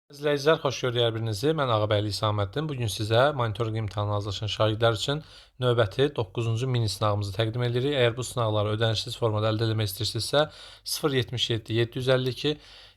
İzləyicilər, xoş gördük hər birinizi. Mən Ağabəyli İsaməddin. Bu gün sizə monitorinq imtahanına hazırlaşan şagirdlər üçün növbəti 9-cu mini sınağımızı təqdim edirik. Əgər bu sınaqları ödənişsiz formada əldə etmək istəyirsinizsə, 077 752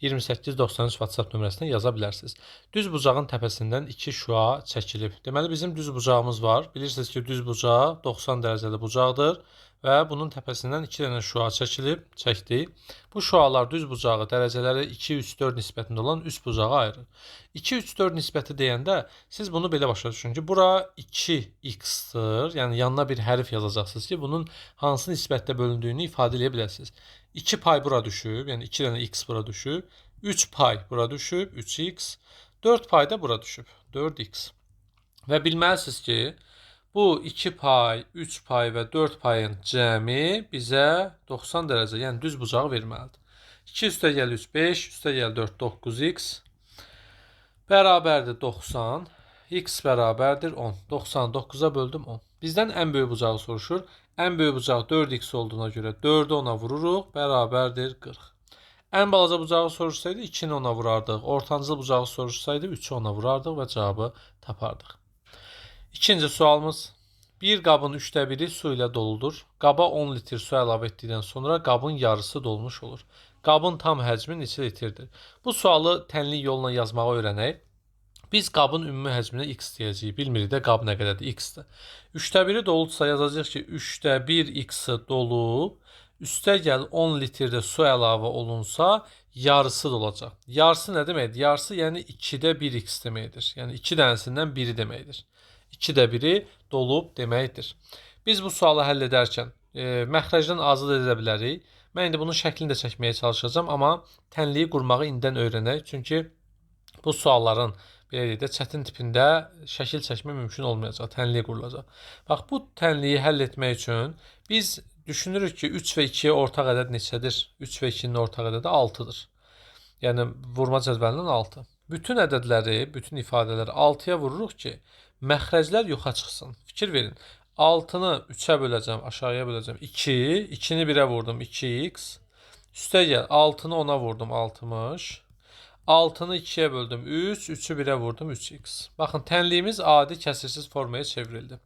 28 93 WhatsApp nömrəsinə yaza bilərsiniz. Düz bucağın təpəsindən 2 şüa çəkilib. Deməli, bizim düz bucağımız var. Bilirsiniz ki, düz bucaq 90 dərəcəli bucaqdır və bunun təpəsindən 2 dənə şüa çəkilib, çəkdik. Bu şüalar düz bucağı dərəcələri 2, 3, 4 nisbətində olan üst bucağa ayırır. 2, 3, 4 nisbəti deyəndə siz bunu belə başa düşün ki, bura 2x-dir. Yəni yanına bir hərf yazacaqsınız ki, bunun hansı nisbətdə bölündüyünü ifadə edə biləsiniz. 2 pay bura düşüb, yəni 2 dənə x bura düşüb, 3 pay bura düşüb, 3x, 4 pay da bura düşüb, 4x. Və bilməlisiniz ki, bu 2 pay, 3 pay və 4 payın cəmi bizə 90 dərəcə, yəni düz bucağı verməlidir. 2 üstə gəl 3, 5, üstə gəl 4, 9x bərabərdir 90, x bərabərdir 10. 99-a böldüm 10. Bizdən ən böyük bucağı soruşur. Ən böyük bucaq 4x olduğuna görə 4-ü 10-a vururuq, bərabərdir 40. Ən balaca bucağı soruşsaydı 2-ni 10-a vurardıq. Ortancıl bucağı soruşsaydı 3-ü 10-a vurardıq və cavabı tapardıq. İkinci sualımız. Bir qabın 3də 1-i su ilə doludur. Qaba 10 litr su əlavə etdikdən sonra qabın yarısı dolmuş olur. Qabın tam həcmi neçə litrdir? Bu sualı tənlik yolla yazmağı öyrənək. Biz qabın ümumi həcminə x deyəcəyik. Bilmirik də qab nə qədərdir? X-dir. 3də 1-i doludsa yazacağıq ki, 3də 1 x-i dolub, üstə gəl 10 litrdə su əlavə olunsa, yarısı dolacaq. Yarısı nə deməkdir? Yarısı yəni 2də 1 x deməkdir. Yəni 2 dənəsindən 1-i deməkdir. 2də 1-i dolub deməkdir. Biz bu sualı həll edərkən məxrəcdən azad edə bilərik. Mən indi bunun şəklini də çəkməyə çalışacağam, amma tənliyi qurmağı indidən öyrənək. Çünki bu sualların belə deyək də çətin tipində şəkil çəkmə mümkün olmayacaq, tənliyi qurulacaq. Bax, bu tənliyi həll etmək üçün biz düşünürük ki, 3 və 2-yə ortaq ədəd neçədir? 3 və 2-nin ortaq ədədi 6-dır. Yəni vurma cədvəlindən 6. Bütün ədədləri, bütün ifadələri 6-ya vururuq ki, məxrəclər yoxa çıxsın. Fikir verin. 6-nı 3-ə böləcəm, aşağıya böləcəm. 2, 2-ni 1-ə vurdum, 2x. Üstə gəl, 6-nı 10-a vurdum, 60. 6-nı 2-yə böldüm, 3, 3-ü 1-ə vurdum, 3x. Baxın, tənliyimiz adi kəsirsiz formaya çevrildi.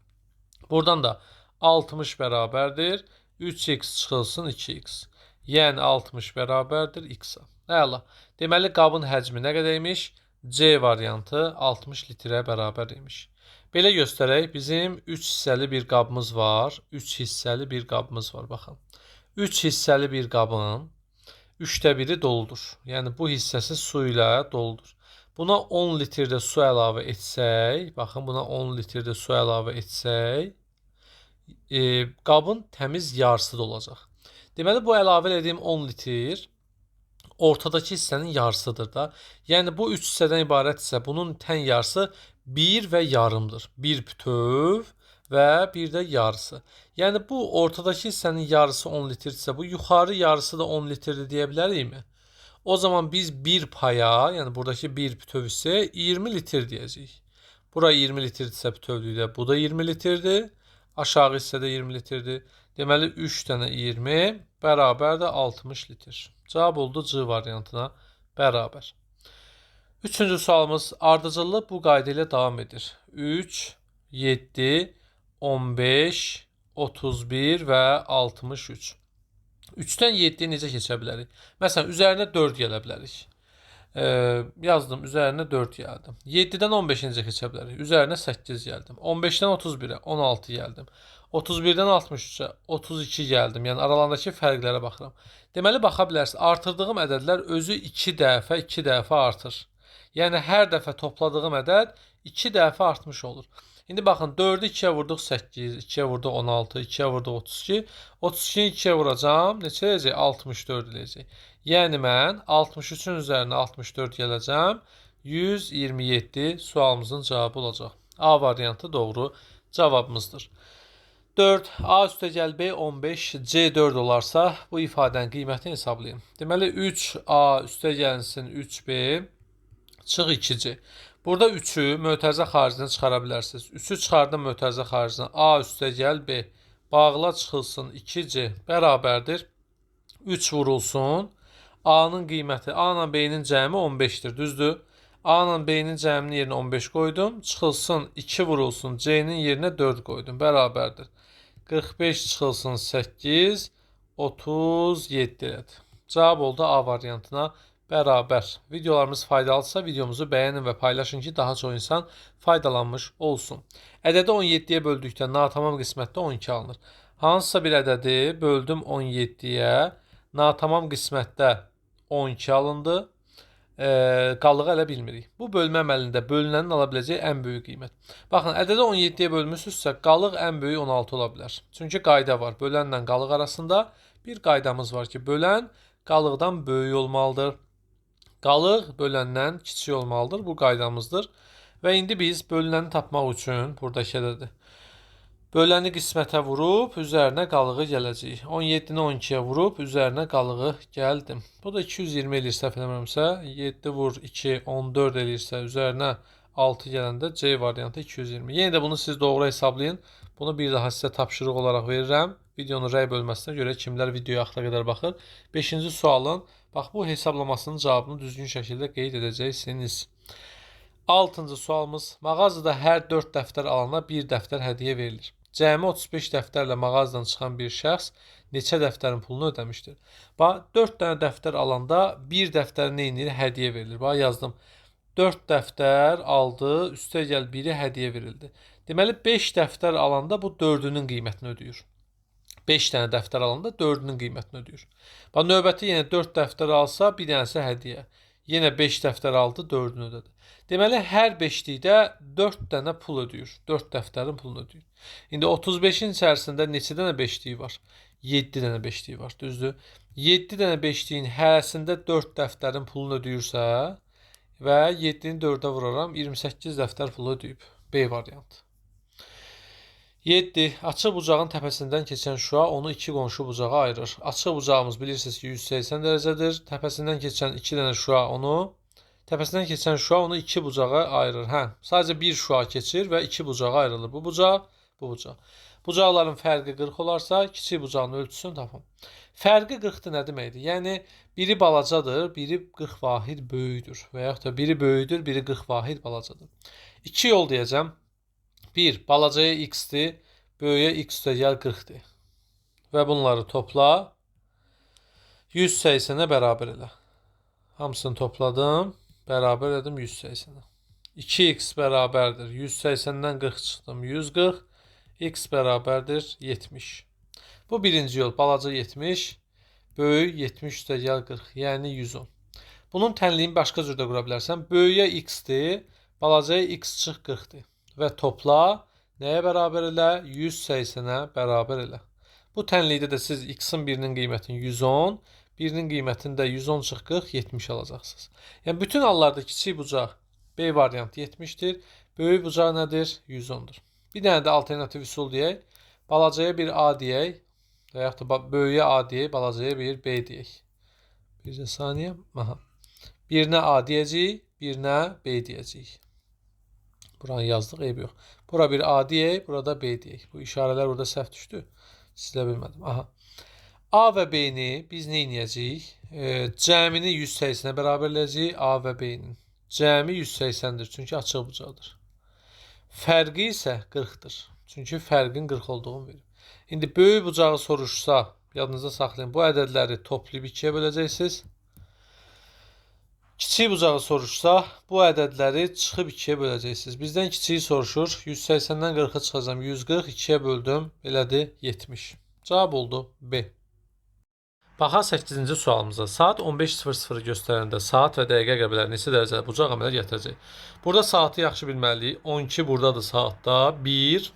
Buradan da 60 bərabərdir, 3x çıxılsın 2x. Yəni 60 bərabərdir x-a. Əla. Deməli, qabın həcmi nə qədər imiş? C variantı 60 litrə bərabər imiş. Belə göstərək, bizim 3 hissəli bir qabımız var. 3 hissəli bir qabımız var, baxın. 3 hissəli bir qabın 3də 1-i doludur. Yəni bu hissəsi su ilə doludur. Buna 10 litrdə su əlavə etsək, baxın, buna 10 litrdə su əlavə etsək, qabın təmiz yarısı dolacaq. Deməli, bu əlavə etdiyim 10 litr ortadakı hissənin yarısıdır da. Yəni bu 3 hissədən ibarətsə, bunun tən yarısı 1 və yarımdır. 1 bütöv və bir də yarısı. Yəni bu ortadakı hissənin yarısı 10 litrdirsə, bu yuxarı yarısı da 10 litrdir deyə bilərikmi? O zaman biz bir paya, yəni buradakı bir bütöv hissəyə 20 litr deyəcəyik. Bura 20 litrdirsə bütövlükdə bu da 20 litrdir. Aşağı hissə də 20 litrdir. Deməli 3 dənə 20 bərabər də 60 litr. Cavab oldu C variantına bərabər. Üçüncü sualımız ardıcıllıq bu qayda ilə davam edir. 3, 7, 15, 31 və 63. 3-dən 7-yə necə keçə bilərik? Məsələn, üzərinə 4 gələ bilərik. Yazdım, üzərinə 4 gəldim. 7-dən 15-ə necə keçə bilərik? Üzərinə 8 gəldim. 15-dən 31-ə 16 gəldim. 31-dən 63-ə 32 gəldim. Yəni aralarındakı fərqlərə baxıram. Deməli, baxa bilərsiniz. Artırdığım ədədlər özü 2 dəfə, 2 dəfə artır. Yəni hər dəfə topladığım ədəd 2 dəfə artmış olur. İndi baxın, 4-ü 2-yə vurduq 8, 2-yə vurduq 16, 2-yə vurduq 32. 32-ni 2-yə vuracağam. Neçə eləyəcək? 64 eləyəcək. Yəni mən 63-ün üzərinə 64 gələcəm. 127 sualımızın cavabı olacaq. A variantı doğru cavabımızdır. 4. A üstəgəl B 15, C 4 olarsa bu ifadənin qiymətini hesablayın. Deməli 3A üstəgəlinsin 3B çıx 2C. Burada 3-ü mötərizə xaricinə çıxara bilərsiniz. 3-ü çıxardım mötərizə xaricinə. A üstəgəl B bağla çıxılsın 2C bərabərdir. 3 vurulsun. A-nın qiyməti, A ilə B-nin cəmi 15-dir, düzdür? A ilə B-nin cəminin yerinə 15 qoydum. Çıxılsın 2 vurulsun C-nin yerinə 4 qoydum. Bərabərdir. 45 çıxılsın 8, 37 elədi. Cavab oldu A variantına bərabər. Videolarımız faydalıdırsa videomuzu bəyənin və paylaşın ki, daha çox insan faydalanmış olsun. Ədədi 17-yə böldükdə natamam qismətdə 12 alınır. Hansısa bir ədədi böldüm 17-yə, natamam qismətdə 12 alındı. Qalığı hələ bilmirik. Bu bölmə əməlində bölünənin ala biləcəyi ən böyük qiymət. Baxın, ədədi 17-yə bölmüsünüzsə, qalıq ən böyük 16 ola bilər. Çünki qayda var. Bölənlə qalıq arasında bir qaydamız var ki, bölən qalıqdan böyük olmalıdır. Qalıq böləndən kiçik olmalıdır. Bu qaydamızdır. Və indi biz bölünəni tapmaq üçün buradakı ədədi böləni qismətə vurub, üzərinə qalığı gələcəyik. 17-ni 12-yə vurub, üzərinə qalığı gəldim. Bu da 220 eləyir, səhv eləmirəmsə. 7 vur 2, 14 eləyirsə, üzərinə 6 gələndə C variantı 220. Yenə də bunu siz doğru hesablayın. Bunu bir daha sizə tapşırıq olaraq verirəm. Videonun rəy bölməsinə görə kimlər videoya axıra qədər baxır. 5-ci sualın, bax bu hesablamasının cavabını düzgün şəkildə qeyd edəcəksiniz. 6-cı sualımız. Mağazada hər 4 dəftər alana bir dəftər hədiyyə verilir. Cəmi 35 dəftərlə mağazadan çıxan bir şəxs neçə dəftərin pulunu ödəmişdir? Bax, 4 dənə dəftər alanda bir dəftər nə edir? Hədiyyə verilir. Bax, yazdım. 4 dəftər aldı, üstə gəl biri hədiyyə verildi. Deməli, 5 dəftər alanda bu 4-ünün qiymətini ödəyir. 5 dənə dəftər alanda 4-ünün qiymətini ödəyir. Bax, növbəti yenə 4 dəftər alsa, bir dənəsi hədiyyə. Yenə 5 dəftər aldı, 4-ünü ödədi. Deməli, hər 5-likdə 4 dənə pul ödəyir. 4 dəftərin pulunu ödəyir. İndi 35-in içərisində neçə dənə 5-liyi var? 7 dənə 5-liyi var, düzdür? 7 dənə 5-liyin hərəsində 4 dəftərin pulunu ödəyirsə və 7-ni 4-ə vuraram, 28 dəftər pulu ödəyib. B variantı. 7. Açıq bucağın təpəsindən keçən şüa onu iki qonşu bucağa ayırır. Açıq bucağımız bilirsiniz ki 180 dərəcədir. Təpəsindən keçən 2 dənə şüa onu iki bucağa ayırır. Hə, sadəcə bir şüa keçir və iki bucağa ayrılır. Bu bucaq, bu bucaq. Bucaqların fərqi 40 olarsa, kiçik bucağın ölçüsünü tapın. Fərqi 40-dır nə deməkdir? Yəni, biri balacadır, biri 40 vahid böyükdür. Və yaxud da biri böyükdür, biri 40 vahid balacadır. İki yol deyəcəm. 1. Balacaya x-dir, böyüyə x üstəgəl 40-dir. Və bunları topla. 180-ə bərabər elə. Hamısını topladım. Bərabər elədim 180-ə. 2x bərabərdir. 180-dən 40 çıxdım. 140. X bərabərdir 70. Bu birinci yol. Balaca 70, böyük 70 üstəgəl 40, yəni 110. Bunun tənliyini başqa cür də qura bilərsən. Böyüyə x-dir, balacaya x çıx 40-dir. Və topla nəyə bərabər elə? 180-ə bərabər elə. Bu tənlikdə də siz x-in birinin qiymətini 110, birinin qiymətini də 110 çıx 40, 70 alacaqsınız. Yəni, bütün hallarda kiçik bucaq B variantı 70-dir. Böyük bucaq nədir? 110-dur. Bir dənə də alternativ üsul deyək. Balacaya bir A deyək və yaxud da böyüyə A deyək, balacaya bir B deyək. Bir saniyə. Aha. Birinə A deyəcəyik, birinə B deyəcəyik. Buranı yazdıq, eybi yox. Bura bir A deyək, burada B deyək. Bu işarələr burada səhv düşdü. Silə bilmədim. Aha. A və B-ni biz nə edəcəyik? Cəmini 180-ə bərabər eləyəcəyik A və B-nin. Cəmi 180-dir, çünki açıq bucaqdır. Fərqi isə 40-dır. Çünki fərqin 40 olduğunu verir. İndi böyük bucağı soruşsa, yadınızda saxlayın, bu ədədləri toplayıb 2-yə böləcəksiniz. Kiçik bucağı soruşsa, bu ədədləri çıxıb 2-yə böləcəksiniz. Bizdən kiçiyi soruşur. 180-dən 40-ı çıxacam. 140, 2-yə böldüm. Elədir 70. Cavab oldu B. Baxaq 8-ci sualımıza. Saat 15:00 göstərəndə saat və dəqiqə əqrəbləri neçə dərəcəli bucaq əmələ gətirəcək? Burada saatı yaxşı bilməliyik. 12 buradadır saatda. 1,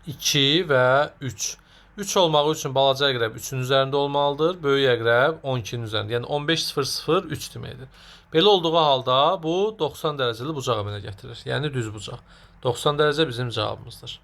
2 və 3. 3 olmağı üçün balaca əqrəb 3-ün üzərində olmalıdır. Böyük əqrəb 12-nin üzərində. Yəni 15:00 3 deməkdir. Belə olduğu halda bu 90 dərəcəli bucaq əmələ gətirir. Yəni düz bucaq. 90 dərəcə bizim cavabımızdır.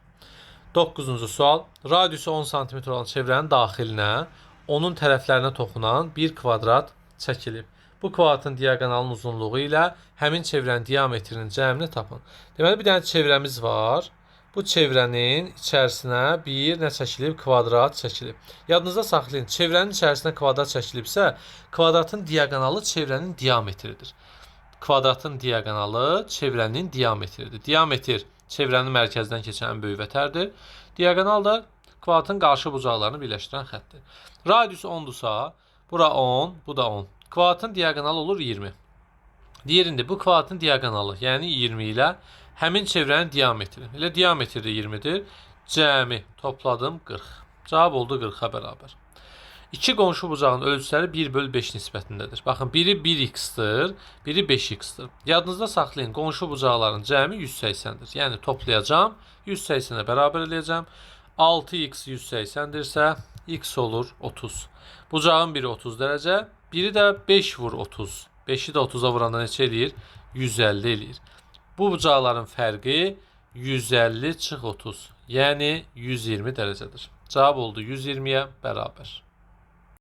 9-cu sual. Radiusu 10 sm olan çevrənin daxilinə onun tərəflərinə toxunan bir kvadrat çəkilib. Bu kvadratın diaqonalının uzunluğu ilə həmin çevrənin diametrinin cəmini tapın. Deməli, bir dənə çevrəmiz var. Bu çevrənin içərisinə bir nə çəkilib? Kvadrat çəkilib. Yadınızda saxlayın, çevrənin içərisinə kvadrat çəkilibsə, kvadratın diaqonalı çevrənin diametridir. Kvadratın diaqonalı çevrənin diametridir. Diametr çevrənin mərkəzindən keçən ən böyük vətərdir. Diaqonal da kvadratın qarşı bucaqlarını birləşdirən xəttdir. Radius 10-dursa, bura 10, bu da 10. Kvadratın diaqonalı olur 20. Deyir indi bu kvadratın diaqonalı, yəni 20 ilə həmin çevrənin diametri. Elə diametri də 20-dir. Cəmi topladım 40. Cavab oldu 40-a bərabər. İki qonşu bucağın ölçüləri 1/5 nisbətindədir. Baxın, biri 1x-dir, biri 5x-dir. Yadınızda saxlayın, qonşu bucaqların cəmi 180-dir. Yəni toplayacağam, 180-ə bərabər eləyəcəm. 6x 180-dirsə, x olur 30. Bucağın biri 30 dərəcə, biri də 5 vur 30. 5-i də 30-a vuranda neçə eləyir? 150 eləyir. Bu bucaqların fərqi 150 çıx 30, yəni 120 dərəcədir. Cavab oldu 120-yə bərabər.